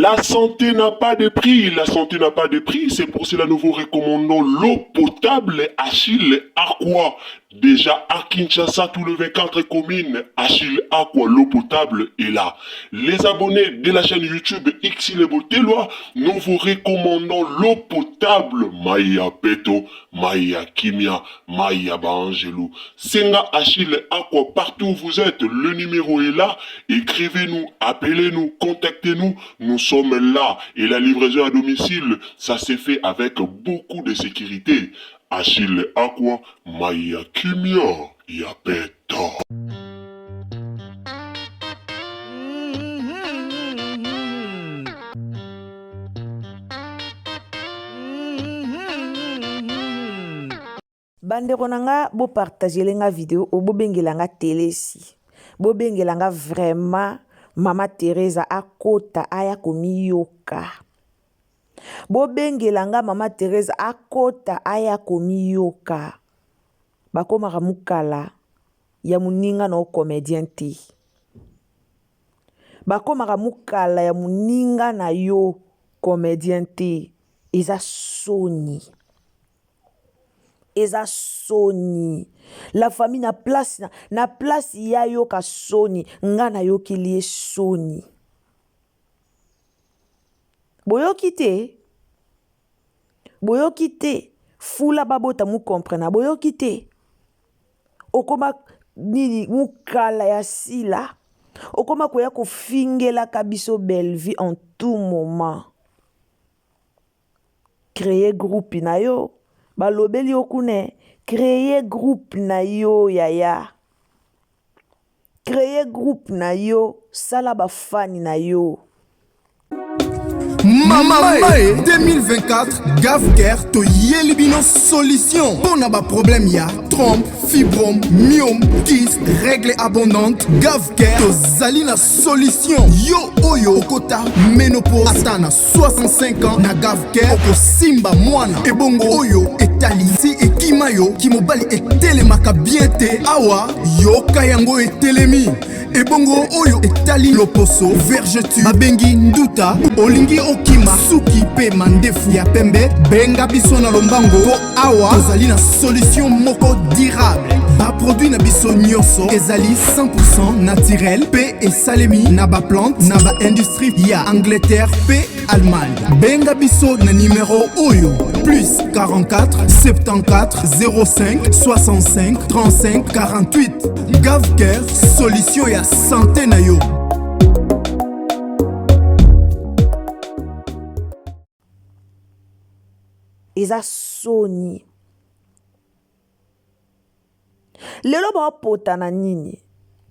La santé n'a pas de prix, la santé n'a pas de prix, c'est pour cela nous vous recommandons l'eau potable Achille Aqua. Déjà à Kinshasa, tous les 24 communes, Achille Aqua, l'eau potable est là. Les abonnés de la chaîne YouTube Xile Botelwa, nous vous recommandons l'eau potable Maya Peto, Maya Kimia, Maya Baangelou. Senga Achille Aqua, partout où vous êtes, le numéro est là. Écrivez-nous, appelez-nous, contactez-nous. Nous sommes là. Et la livraison à domicile, ça s'est fait avec beaucoup de sécurité. Achille Aqua, Maya Kimia, Yapeta. Bandeko na nga bopartagele nga video oyo bobengela nga telesi bobengela nga vraiment mama Teresa akota aya komiyoka bobengela nga mama Teresa akota aya komiyoka bakomaka mukala ya moninga na yo comedien te bakomaka mukala ya moninga na yo comedien te eza soni eza soni la famille na place na, na place ye ayoka soni nga nayokeli ye soni boyoki te boyoki te fula babota mukomprena boyoki te okoma nini mukala ya sila okoma koya kofingelaka biso bellevue en tout moment Cree groupe na yo balobeli yo kuna cree groupe na yo yaya cree groupe na yo sala ba fani na yo. Mama Mae 2024 Gavcare toyeli bino solution mpo na baproblème ya trompe, fibrome, myome, kyste, règle abondante. Gavcare tozali na solution. Yo oyo okota menopause ata na 65 ans na Gavcare okosimba mwana. Ebongo oyo etali si ekima yo kimobali etelemaka bien te, awa yoka yango etelemi. Ebongo oyo etali loposo vergeture babengi nduta, olingi okima suki pe mandefu ya pembe, benga biso na lombango po awa tozali na solution moko durable. Baproduit na biso nyonso ezali 100% naturel pe esalemi na baplante na baindustrie ya Angleterre pe Allemagne. Benga biso na numero oyo plus 44 74 05 65 35 48. Gavcare, solution ya santé na yo. Eza soni. Lelo baopota na nini?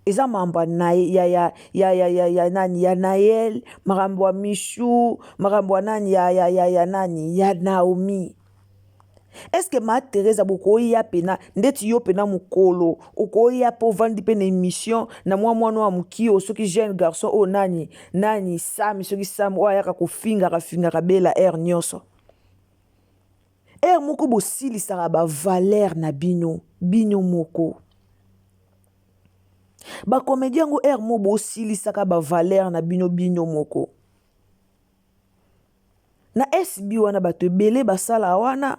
Eza makambo ya, ya, ya, ya, ya, ya, ya nani ya Naël, makambo ya Michou, makambo ya nani ya, ya, ya, ya nani ya Naomi. Est-ce que ma Teresa bokoya pena ndeti yo pena mukolo okoya po ovandi pe na émission na mwa mwana wa mukio soki jeune garçon oyo nani nani Sam soki Sam oyo ayaka kofingaka fingaka Bella heure nyonso. Heure moko bosilisaka ba valeur na bino bino moko. Ba comedien yango heure moko bosilisaka ba valeur na bino bino moko. Na SB wana bato ebele basala wana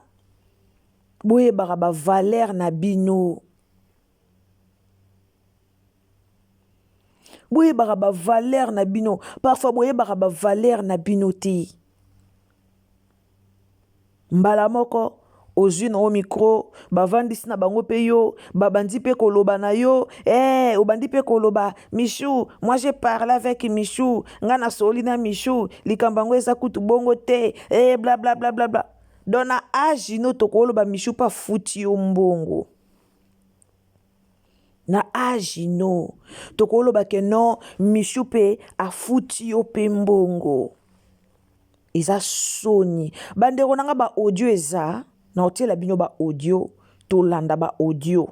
boyebaka ba valeur na bino. Boyebaka ba valeur na bino. Parfois boyebaka ba valeur na bino te. Mbala moko ozwi na yo micro, bavandisi na bango mpe yo, babandi mpe koloba na yo, eh, obandi mpe koloba Michou, moi j'ai parlé avec Michou, nga nasoli na Michou, likambo yango eza kutu bongo te, eh, bla bla bla bla bla. Donc na age no tokoloba Michou mpe afuti yo mbongo. Na age no tokoloba ke non Michou mpe afuti yo mpe mbongo. Eza soni ba ndeko na nga ba audio eza na otiela bino ba audio tolanda ba audio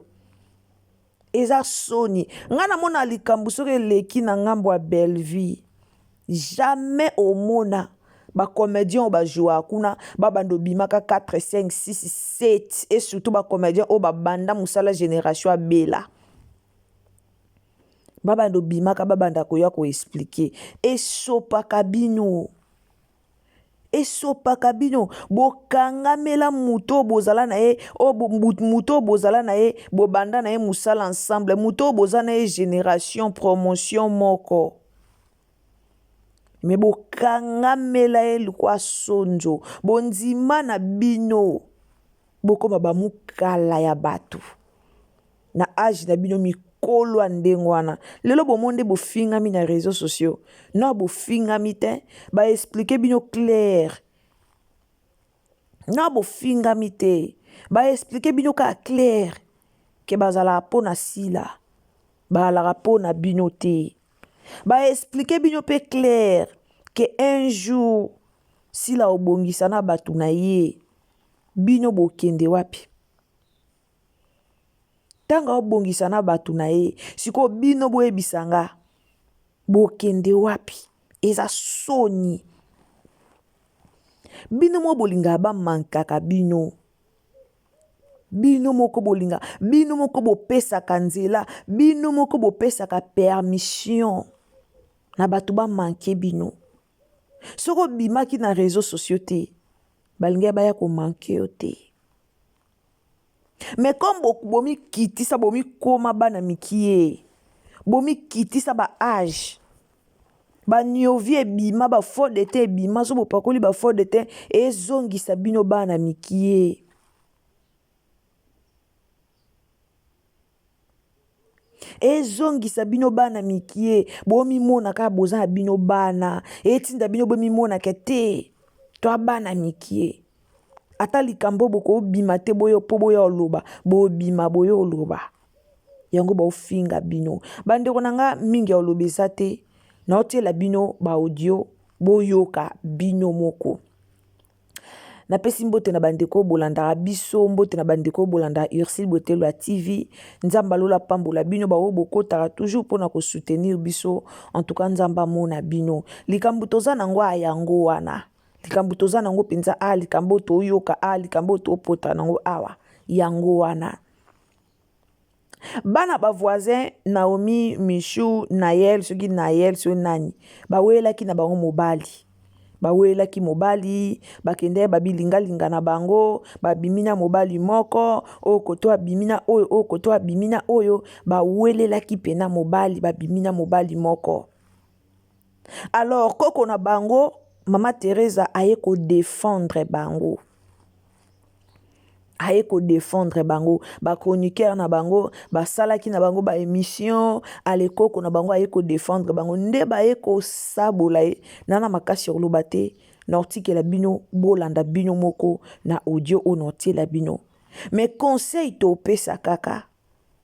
eza soni nga namona likambo soki eleki na ngambo ya Bellevue jamais omona ba comediens oyo ba jouaka kuna babanda obimaka 4 5 6 7 et surtout ba comediens oyo babanda mosala generation ya Bella babanda obimaka babanda koya ko expliquer esopaka bino. Esopaka bino. Bokangamela moto oyo bozala na ye, oyo moto oyo bozala na ye, bobanda na ye mosala ensemble, moto oyo boza na ye generation, promotion moko. Me bokangamela ye lokwa sonzo. Bondima na bino. Bokoma ba mukala ya bato. Na age na bino mikolo ya ndenge wana. Lelo bomoni nde bofingami na reseaux sociaux. Non bofingami te. Ba expliquer bino clair. Non bofingami te. Ba expliquer bino kaka clair ke bazalaka mpo na Sila. Bazalaka mpo na bino te. Ba expliquer bino mpe clair ke un jour Sila obongisa na bato na ye. Bino bokende wapi? Ntango aobongisa na bato na ye, sikoyo bino boyebisa nga, bokende wapi? Eza soni. Bino moko bolingaka bamankaka bino. Bino moko bolinga, bino moko bopesaka nzela, bino moko bopesaka permission na bato bamanke bino. Soki obimaki na reseaux sociaux te, balingaki baya ko manquer yo te. Mais comme bomikitisa, bomikoma bana mikie, bomikitisa ba age, ba niovi ebima, ba fond de teint ebima, so bopakoli ba fond de teint ezongisa bino bana mikie. Ezongisa bino bana mikie, bomimona kaka boza na bino bana, etinda bino bomimonaka te toa bana mikie. Ata likambo bokobima te boyo po boya oloba, bobima boyo oloba. Yango baofinga bino. Bandeko na nga mingi ya oloba eza te, naotiela bino ba audio boyoka bino moko. Napesi mbote na bandeko oyo bolandaka biso, mbote na bandeko oyo bolandaka Ursule Botelo ya TV. Nzambe alola pambola bino baoyo bokotaka toujours mpona kosoutenir biso. En tout cas Nzambe amona bino. Likambo toza nango a yango wana. Likambo toza nango mpenza a likambo toyoka a likambo topota nango awa yango wana. Bana ba voisin Naomi, Michou, Nayel, soki Nayel soki nani bawelaki na bango mobali bawelaki mobali bakendaki babilingalinga na bango babimi na mobali moko oyo koto abimi na oyo oyo koto abimi na oyo bawelelaki mpena mobali babimi na mobali moko alors koko na bango mama Teresa aye kodefendre bango aye ko defendre bango ba chroniqueur na bango basalaki na bango ba émission ale koko na bango aye ko defendre bango nde baye kosabola ye na na makasi ya koloba te na otikela bino bolanda bino moko na audio oyo na otiela bino mais conseil topesa kaka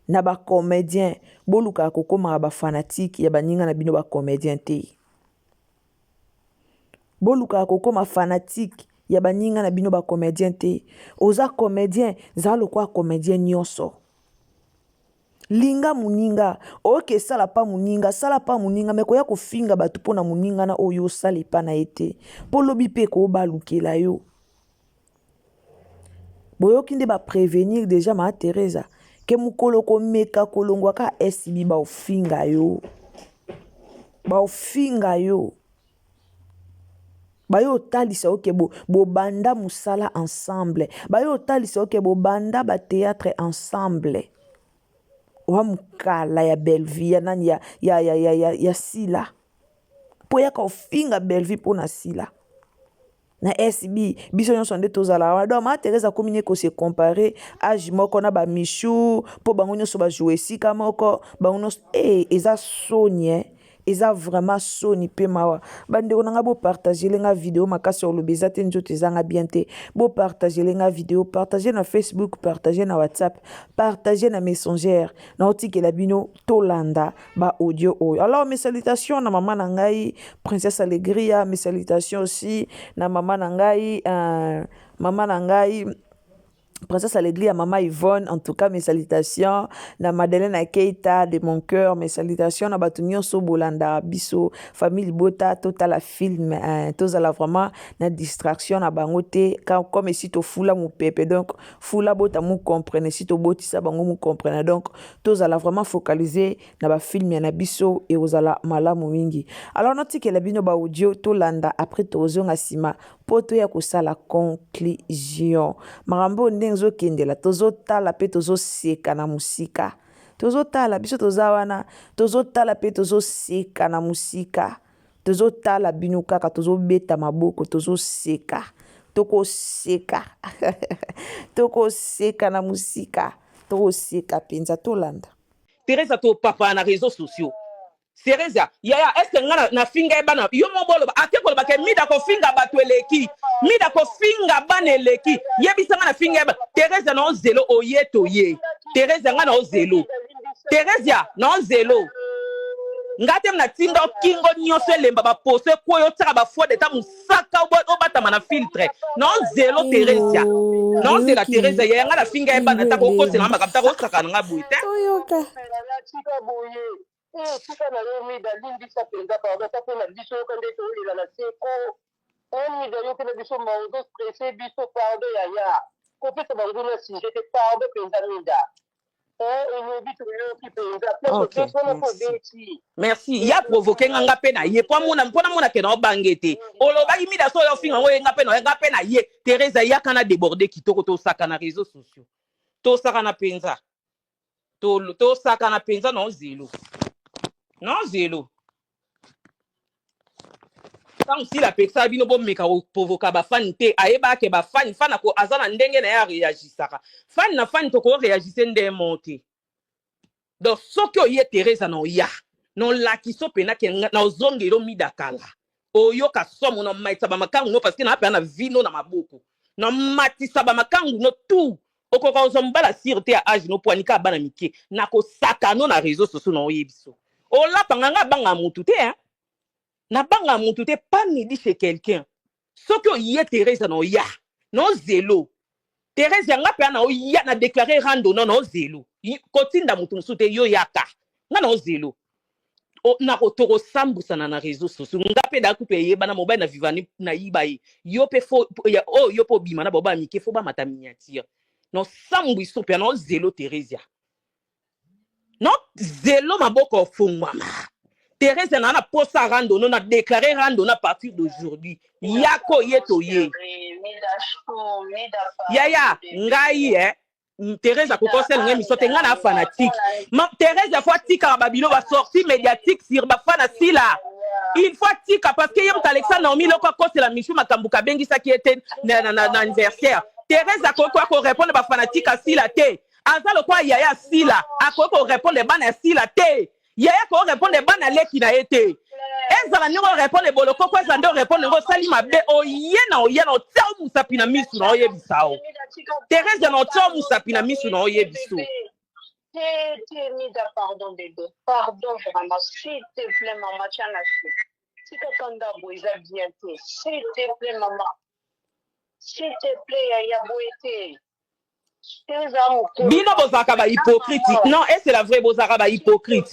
na ba comédien bolukaka kokomaka ba fanatique ya baninga na bino ba comédien te Bolukaka kokoma fanatique ya baninga na bino ba comedien te. Oza comedien, zala lokola comedien nyonso. Linga moninga, oke sala pa moninga, sala pa moninga, me koya kofinga bato mpo na moninga na oyo osala epa na ye te. Mpo lobi mpe ekobalukela yo. Boyoki nde ba prevenir dejà ma Theresa ke mokolo komeka kolongwa ka SB baofinga yo. Baofinga yo. Bayo otalisa yo ke bobanda mosala ensemble. Bayo otalisa yo ke bobanda ba theatre ensemble. Oa mokala ya Bellevue ya nani ya ya ya ya ya, ya Sila. Po yaka ofinga Bellevue mpo na Sila. Na SB biso nyonso nde tozala wana donc ma Therese akomi ne ko se comparer age moko na ba Michou mpo bango nyonso ba joue esika moko bango nyonso eh eza soni eh eza vraiment soni mpe mawa bandeko na nga bopartagele nga video makasi ya koloba eza te nzoto eza nga bien te bopartagele nga video partage na Facebook partage na WhatsApp partage na Messenger naotikela bino tolanda ba audio oyo. Alors mes salutations na maman na ngai Princesse Alegria, mes salutations aussi na maman na ngai euh, maman na ngai Princesse Alegria, Maman Yvonne, en tout cas mes salutations. Na Madeleine Keita de mon cœur, mes salutations. Na batu nyonso bolanda biso, famille Libota, total film, hein, tozala vraiment na distraction na bango te, comme si to fula mupepe donc fula bota mu comprendre si to botisa bango mu comprendre donc tozala vraiment focalise na ba film ya na biso ekozala malamu mingi. Alors natikela bino ba audio tolanda après tozonga sima. mpo toya kosala conclusion. Makambo oyo ndenge ezokendela, tozotala mpe tozoseka na mosika. Tozotala, biso toza wana, tozotala mpe tozoseka na mosika. Tozotala bino kaka, tozobeta maboko, tozoseka. Tokoseka. Tokoseka na mosika. Tokoseka mpenza, tolanda. Teresa topapana na réseaux sociaux. Theresia yaya est ce que nga na finga ye bana yo moko boloba ake koloba ke mida kofinga bato eleki mida kofinga bana eleki yebisa nga na finga ye bana Theresia na ozelo oye toye Theresia nga na ozelo Theresia na ozelo nga te na tinda kingo nyonso elemba baposo ekweyi otiaka bafode ta mosaka obatama na filtre na ozelo Theresia na ozela Theresia yaya nga na finga ye bana ta kokosela nga makambo ta kosaka na nga boye te. Toyoka. Eh, tika na yo mida limbisa penza pardon ata mpo na biso yoka nde tolela na seko eh, mida yokela biso mawa ozo stresse biso pardon yaya kopesa banguna sujet te pardon penza mida eh, olobi toyoki penza place Ok, obeti wana mpo merci. obeti Merci. Ya provoquer nga nga pe na ye po amona po namona ke na obange te. Olobaki mida so yo finga ngo ye nga pe na nga pe na ye. Teresa yaka na déborder kitoko tosaka na réseaux sociaux. Tosaka na penza. Tosakana mpenza na ozelo na ozelo ntango sila apekisaka bino bomeka koprovoka bafani te ayebaka ke bafani fani aza na ndenge na ye areagisaka fani na fani tokoreagise nde mo te donc soki oye teresa na oya na olakiso mpena ke na ozongela omida kala oyoka somo na matisa bamakangu no parce que na pena na vino na maboko na matisa bamakangu no tout okoka kozwa mobala sire te ya age no poani kaka bana mike nakosaka no na réseau sociaux na oyebi so olapa nga nga abanga mutu te hein? Nabanga mutu te pas midi chez quelqu'un soki oye Teresa na oya na ozelo Teresa nga pe na oya na déclarer rando no na ozelo kotinda mutu mosusu te yo yaka nga na ozelo tokosambusana na réseau sociaux nga mpe da kutu eyebana mobali na vivani nayiba ye yo mpe fo oyo yo mpe obima na baoba mike fo bamata miniature nosambwiso mpe na ozelo Theresia no zelo maboko ofungwama Therese na na posa rando no na déclarer rando na partir d'aujourd'hui yako ye to ye yaya ngai eh Therese akokosela ngai miso te ngai na fanatique ma Therese faut atikaka babilo ba sortie médiatique sur bafana sila il faut atika parce que ye moto Alexandre Naomi loko akosela Michou makambo kabengisaki ye te na, na, na, na anniversaire Therese akoki korépondre ba fanatique asila te aza lokola yaya sila akoki ko répondre bana ya sila te yaya ko répondre bana leki na ye te ezala ndenge orépondre bolokoko ezala nde orépondre ngo osali mabe oye na oye na otia o mosapi na misu na oyebisa o Therese na otia o mosapi na misu na oyebiso te te mida pardon bebe pardon vraiment s'il te plaît mama tia na se tika kanda boye eza bien te s'il te plaît mama s'il te plaît yaya boye te Bino bozalaka ba hypocrite non et c'est la vraie bozalaka ba hypocrite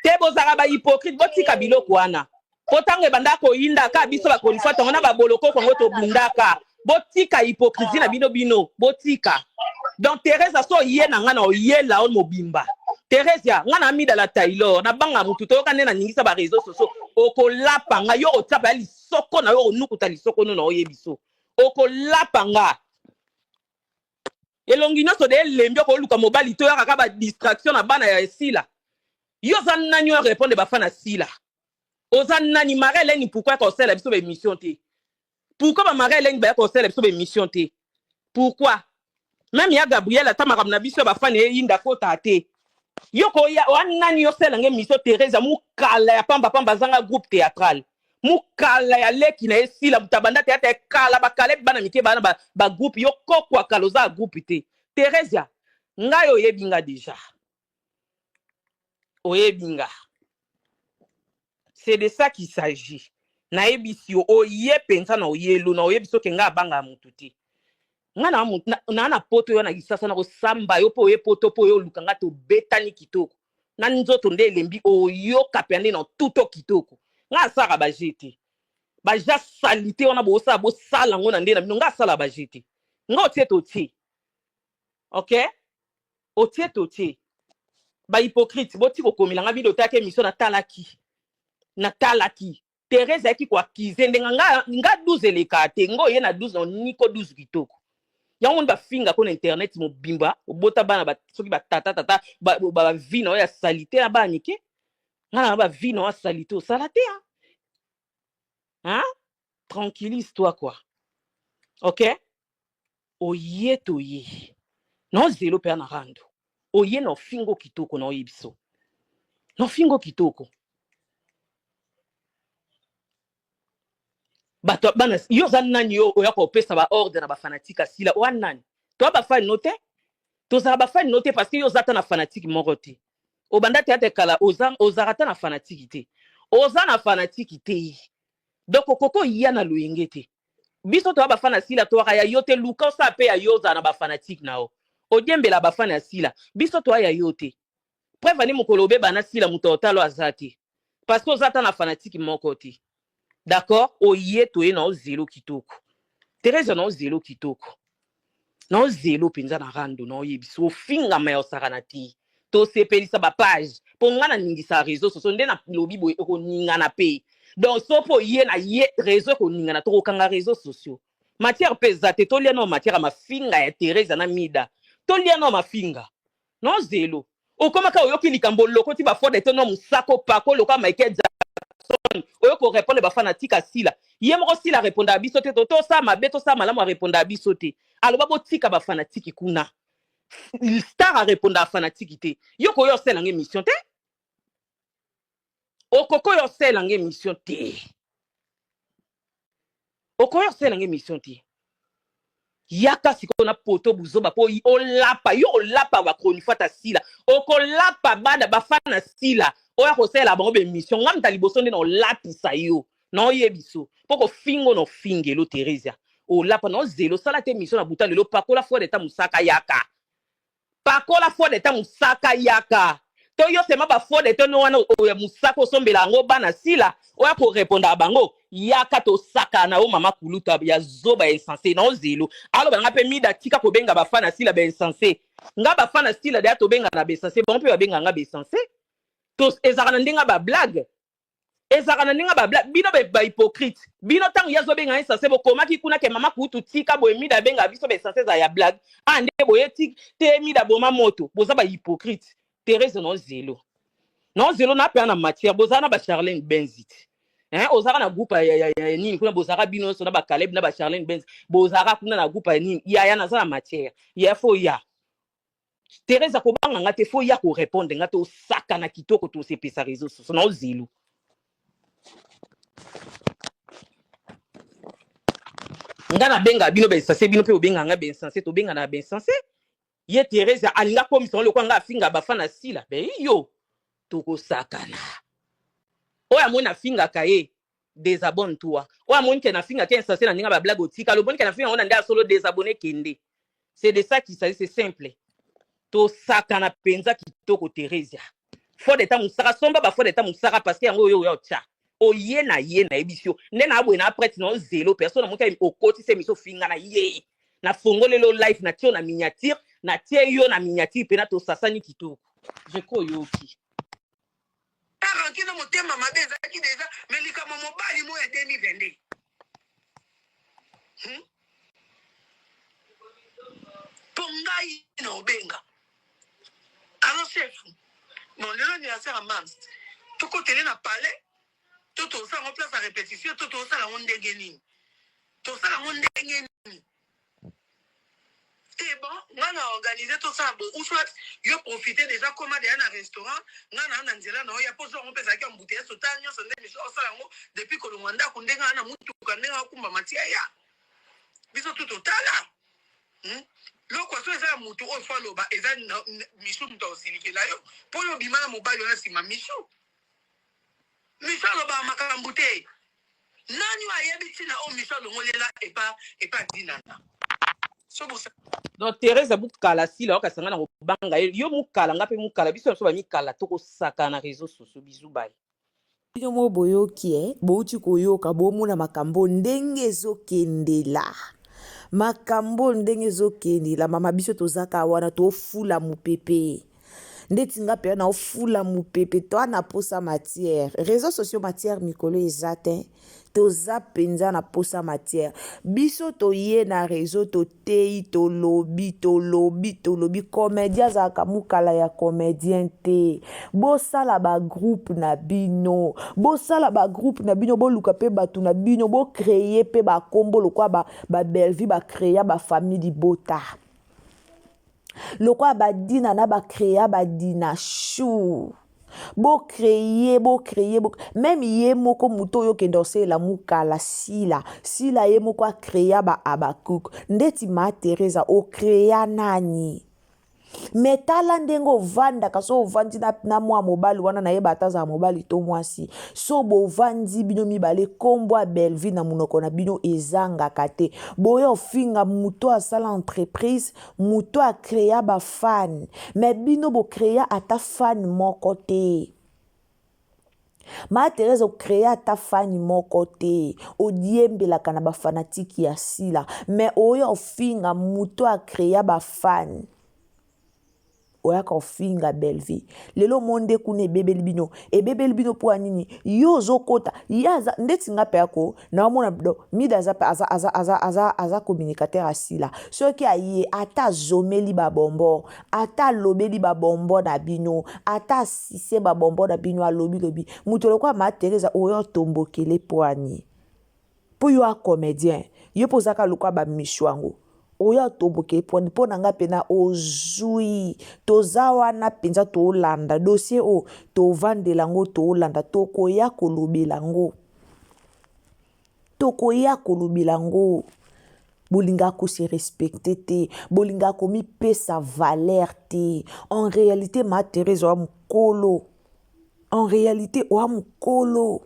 te bozalaka ba hypocrite botika biloko wana po ntango ebanda koyinda ka biso bakolifwa ntango na baboloko kongo tobundaka botika hypocrisie na bino bino botika donc Teresa so oye na nga na oyela o mobimba Theresia nga na mida la Taylor na banga mutu toyoka nde na ningisa ba réseaux sociaux okolapa nga yo otiapa ya lisoko na yo onukuta lisoko no na oyebiso okolapa nga elongi nyonso de elembi okoluka mobali to yaka ka ba distraction na bana ya esila yo oza nani oyo répondre bafa na sila oza nani marie helene pourquoi kosala biso ba émission te pourquoi ba marie helene baya kosala biso ba émission te pourquoi meme ya gabriel ata makambo na biso ya bafani eyinda kota te yo koya oa nani yo sala nge émission theresa mukala ya pamba pamba azanga groupe théâtral mukala ya leki na ye sila moto abanda teyata ye kala bakala bana mike bana ba, ba groupe yo kokwa kala oza ya groupe te Theresia ngai oyebi nga deja oyebi nga c'est de ça qu'il s'agit nayebisi yo oye mpenza na oyelo na oyebi soki ngai abanga motu te nga na na, na poto yo na kisasa na kosamba yo mpo oye poto mpo oye oluka nga tobetani kitoko na nzoto nde elembi oyoka mpe nde na tuto kitoko nga asalaka baje te baja salite wana bosala bosala yango na nde na bino nga asala baje te nga otie totie ok otie totie bahypocrite boti kokomela nga bino otaki emission natalaki natalaki. Therese ayaki ko accuser ndenge nga nga 12 eleka te ngo ye na 12 na niko 12 kitoko yango moni bafinga ko na internet mobimba obota bana ba, soki batata tata ba, ba, ba vie na yo ya salite na bana mike nga na ba vie na yo ya salite osala te hein? Hein? Tranquillise toi quoi ok oye toye naozelo mpe na rando oye na ofingo kitoko na oyebiso na ofingo kitoko bato bana yo oza nani yo oya kopesa ba ordre na bafanatike asila oa nani toa bafani no te tozala bafani no te parce que yo oza ata na fanatike moko te obanda théâtre kala ozalaka ata na fanatike te oza na fanatike te donc okoki oya na loyenge te biso toya bafana ya sila toyaka ya yo te luka osala mpe ya yo ozala na bafanatike na yo odiembela bafana ya sila biso toya ya yo te preuve ani mokolo obeba na sila moto otalo aza te parce que oza ata na fanatike moko te d'accord oye toye na ozelo kitoko Therese na ozelo kitoko na ozelo mpenza na rando na oyebisa ofingama ya osakana te tosepelisa bapage mpo ngai naningisa réseau soso nde nalobi boye ekoningana mpe donc so mpo ye na ye réseau ekoningana tokokanga réseau sociaux matière mpe eza te tolia nao matière ya mafinga ya Therese na Mida tolia nao mafinga no zelo okomaka oyoki likambo olokoti bafode te no mosako pako lokola Michael Jackson oyo korepondre bafanatique asila ye moko sila arepondaka biso te to tosala mabe tosala malamu arepondaka biso te aloba botika bafanatiki kuna star arepondaka fanatiki te yo koyo osala yango émission te okoki oyo osala yango émission te okoki osala yango émission te yaka sikoyo na poto buzoba mpo olapa yo olapa bacronifata sila okolapa bana bafana sila oyo akosalela bango baémission nga moto ya liboso nde na olapisa yo na oyebiso mpo kofingo na ofingelo Theresia olapa na ozela osala te émission na buta lelo pakola fo deta mosaka yaka Pakola faux de ta musaka yaka to yo sema ba faux de tono wana oya musaka osombela yango bana sila oya ko répondre bango yaka tosaka na yo mama kuluta ya zoba ya insensé na ozelo aloba na nga pe mida tika kobenga ba fan sila ba insensé nga ba fan sila deya tobenga na ba insensé bango pe babenga nga ba insensé to ezalaka na ndenge ba blague ezalaka na ndenge ba bino ba hypocrite bino ntango ye azobenga ye sanse bokomaki kuna ke mama kutu tika boye mida abenga biso ba sanse ezala ya blague ah nde boye ti te mida boma moto boza ba hypocrite Therese no zelo no zelo na pe na matière bozala na ba Charlene Benzit hein ozalaka na groupe ya, ya, ya, ya nini kuna bozalaka bino nyonso na ba Caleb na ba Charlene Benz bozalaka kuna na groupe ya nini yaya naza na matière ya fo ya Therese kobanga nga te fo ya ko répondre nga te osakana kitoko tosepesa réseau sociaux na ozelu nga nabenga bino bainsense bino mpe obenga nga bainsense tobengana na bainsense ye Therese alinga akomisa ngo lokola nga afinga bafana sila be yo tokosakana oyo amoni afingaka ye desabonne toi oyo amoni ke nafingaka insense na ndenge ba blague otikala omoni ke nafinga ngo na nde ya solo desabonne kende c'est de ça qu'il s'agit c'est simple tosakana mpenza kitoko Theresia fo d'etat mosaka somba ba fo d'etat mosaka parce que yango oyo oya otya oye na ye nayebisi yo nde na boye na prête na ozelo personne amoki okotisa emiso ofinga na ye nafongoleli yo live natie yo na miniature natie yo na miniature mpena tosasani kitoko je crois oyoki rancune motema mabe ezalaki deja me likambo mobali mo ya 2022 hmm? mpo ngai na obenga alo chef bon lelo anniversaire ya mams tokotele na palais to tosala yango place ya répétition to tosala yango ndenge nini tosala yango ndenge nini te bon nga na organise tosala bo ou soit yo profite déjà koma deya na restaurant nga na na nzela na oya mpo yango mpe ezalaki embouteillage totala nyonso nde miso osala yango depuis kolongwa ndako ndenge aa na motuka ndenge akumba matia ya biso tu totala hmm? loko so eza ya motu oyo fo aloba eza misu moto akosilikela yo mpo oyo obima na mobali wana nsima misu misu alobaka makambo te Nani oyo ayebi ntina oyo Michou alongolela epa epa Dinana? So bosa Donc Therese mukala sila okasa nga na kobanga ye yo mukala nga pe mukala biso na biso ba mikala tokosakana na réseaux sociaux bisous bye. Bino moko boyoki eh, bouti koyoka bomona makambo ndenge ezokendela makambo ndenge ezokendela mama biso tozaka wana tofula mopepe. Ndeti nga pena naofula mupepe toa na posa matière. Réseaux sociaux matière mikolo eza te. Toza penza na posa matière. Biso toye na réseau toteyi tolobi tolobi tolobi comédien azalaka mukala ya comédien te. Bosala ba groupe na bino. Bosala ba groupe na bino boluka pe batu na bino bo créer pe ba kombo lokola ba ba Bellevue ba créa ba famille libota. Lokola ba Dina na ba créa ba Dina chou. Bo créer, bo créer, bo... Même ye moko moto oyo okende osalela mukala sila. Sila ye moko a créa ba Habakuk. Ndeti ma Teresa o créa nani? Me tala ndenge ovandaka so ovandi na, na mwa mobali wana nayeba ata azala mobali to mwasi so bovandi bino mibale nkombo ya Bellevue na monoko na bino ezangaka te boya ofinga moto asala entreprise moto acrea ba fan me bino bocrea ata fan moko te Ma Therèse ocrea ata fan moko te odiembelaka na ba fanatique ya Sila mais oya ofinga moto acrea ba fan oyaka ofinga Bellevue lelo omoni nde kuna ebebeli bino ebebeli bino mpo ya nini yo ozokota ye aza ndeti nga mpe ako naomona do mida aza aza aza aza aza aza communicateur asila soki aye ata azomeli babombo ata alobeli babombo na bino ata asise babombo na bino alobi lobi moto lokola ma Teresa oyo otombokele poani mpo yo a comédien yo mpo ozaka lokola bamisho yango oyo atomboke poni mpo na ngai mpena ozwi toza wana mpenza tolanda dossier oyo tovandela yango tolanda tokoya kolobela yango tokoya kolobela yango bolingaka kose respecte te bolingaka komipesa valeur te en réalité ma Therese oya mokolo en réalité oya mokolo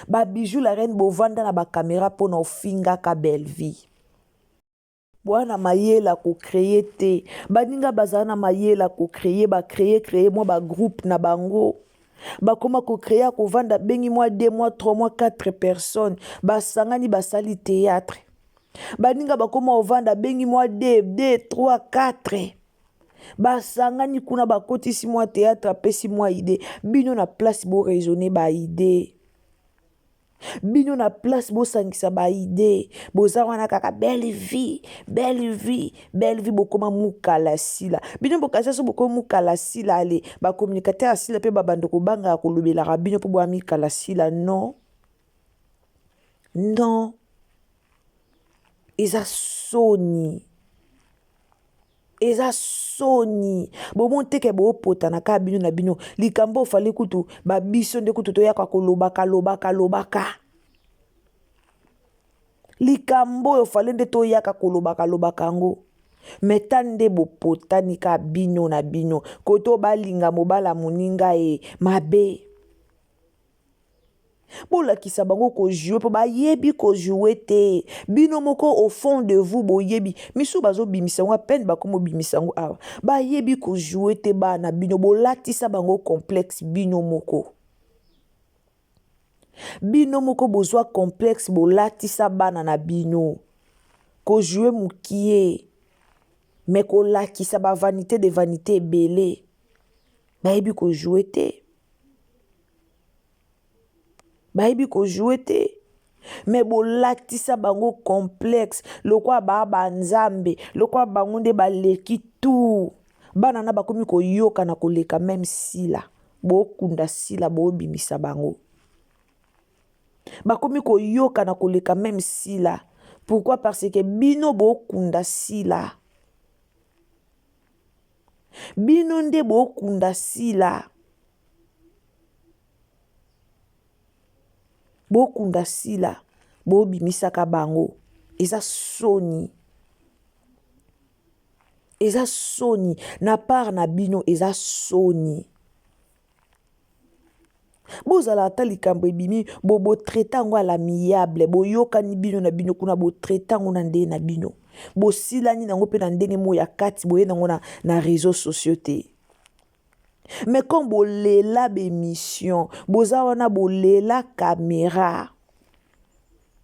ba bijou la reine bovanda na bakamera mpo na ofingaka Bellevue boa na mayele ya kocreye te baninga bazala na mayele ya kocreye bacreye creye mwa bagroupe na bango bakoma kocreye ya kovanda bengi mwa 2 mwa 3 mwa 4 personnes basangani basali théâtre baninga bakoma kovanda bengi mwa 2 2 3 4 basangani kuna bakotisi mwa théâtre apesi mwa idée bino na place boraisonne ba idée bino na place bosangisa ba idee boza wana kaka belle vie belle vie belle vie bokoma mukala sila bino bokanisa so bokoma mukala sila ale bacommunicateur ya sila mpe babanda kobangaka kolobelaka bino mpo boya mikala sila non non eza soni Eza soni bomoni te ke bopotana kaka bino na bino likambo oyo fale kutu ba biso nde kutu toyaka kolobaka lobaka lobaka likambo oyo fale nde toyaka kolobaka lobaka yango me ta nde bopotani kaka bino na bino koto balinga mobala moninga ye mabe Bolakisa bango ko jouer po bayebi ko jouer te. Bino moko au fond de vous boyebi. Misusu bazo bimisa yango à peine bakomi obimisa yango awa. Bayebi ko jouer te bana bino bolatisa bango complexe bino moko. Bino moko bozwa complexe bolatisa bana na bino. Ko jouer mukie mais kolakisa ba vanite de vanite ebele. Bayebi ko jouer te. Bayebi ko jouer te. Mais bolatisa bango complexe lokola ba ba nzambe, lokola bango nde baleki tout. Bana na bakomi koyoka na koleka meme Sila. Bokunda Sila bobimisa bango. Bakomi koyoka na koleka meme Sila. Pourquoi? Parce que bino bokunda Sila. Bino nde bokunda Sila. Bokunda Sila bobimisaka bango eza soni eza soni na part na bino eza soni bozala ata likambo ebimi bo botraite yango à l'amiable boyokani bino na bino kuna botraite yango na ndenge na bino bosilani nango mpe na ndenge moko ya kati boye nango na, na réseau sociaux te Mais comme bolela b'emission boza wana bolela camera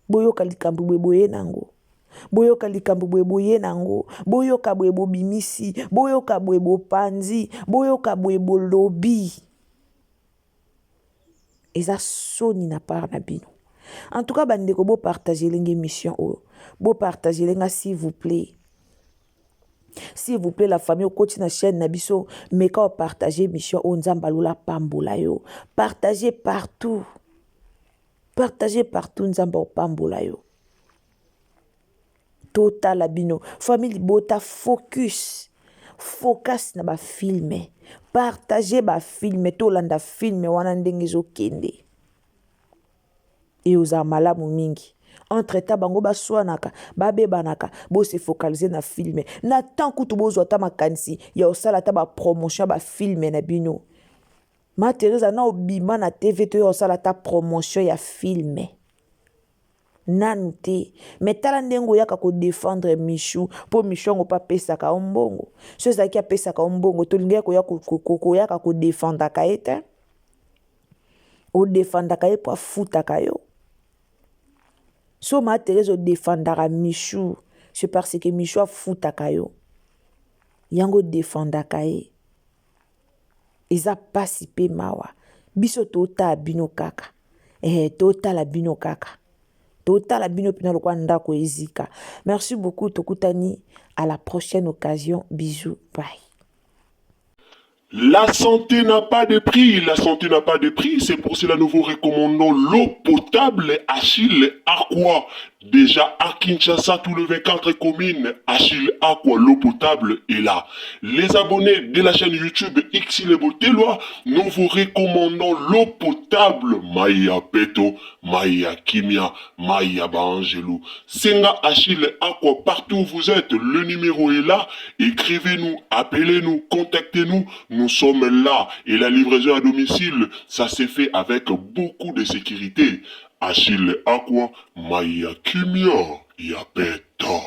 boyoka likambo boye boye nango. Boyoka likambo boye boye na yango, boyoka boye bobimisi, boyoka boye bopanzi, boyoka boye bolobi. Eza soni na part na bino. En tout cas bandeko bo partager lenge émission oyo. Bo partager lenga s'il vous plaît. S'il vous plaît la famille okoti na chaîne na biso meka o partager émission oyo Nzambe alola pambola yo. Partager partout. Partager partout Nzambe opambola yo. Totala bino famille libota focus. Focus na ba filme. Partager ba filme tolanda filme wana ndenge ezokende. E ozala malamu mingi. Entre temps bango baswanaka babebanaka bo se focaliser na filme na temps kutu bozwa ata makanisi ya osala ata ba promotion ya ba filme na bino. Ma Teresa na obima na TV to ya osala ata promotion ya filme nanu te, mais tala ndenge oyaka ko defendre Michou po Michou yango pe apesaka yo mbongo. So ezalaki apesaka yo mbongo tolingaki koya koyaka ko defendaka ye te. Odefendaka ye po afutaka yo. So ma Therese odefendaka Michou, c'est parce que Michou afutaka yo. Yango odefendaka ye. Eza pasi pe mawa. Biso totala bino kaka. Eh, totala bino kaka. Totala bino pina lokwa ndako ezika. Merci beaucoup, tokutani à la prochaine occasion. Bisous, bye. La santé n'a pas de prix, la santé n'a pas de prix, c'est pour cela nous vous recommandons l'eau potable Achille Aqua. Déjà à Kinshasa, tout le 24 communes, Achille Aqua, l'eau potable est là. Les abonnés de la chaîne YouTube Xile Botelwa, nous vous recommandons l'eau potable Maya Peto, Maya Kimia, Maya Baangelou. Senga Achille Aqua, partout où vous êtes, le numéro est là. Écrivez-nous, appelez-nous, contactez-nous. Nous sommes là. Et la livraison à domicile, ça s'est fait avec beaucoup de sécurité. Achille Aqua, Maya Kimia, Yapeto.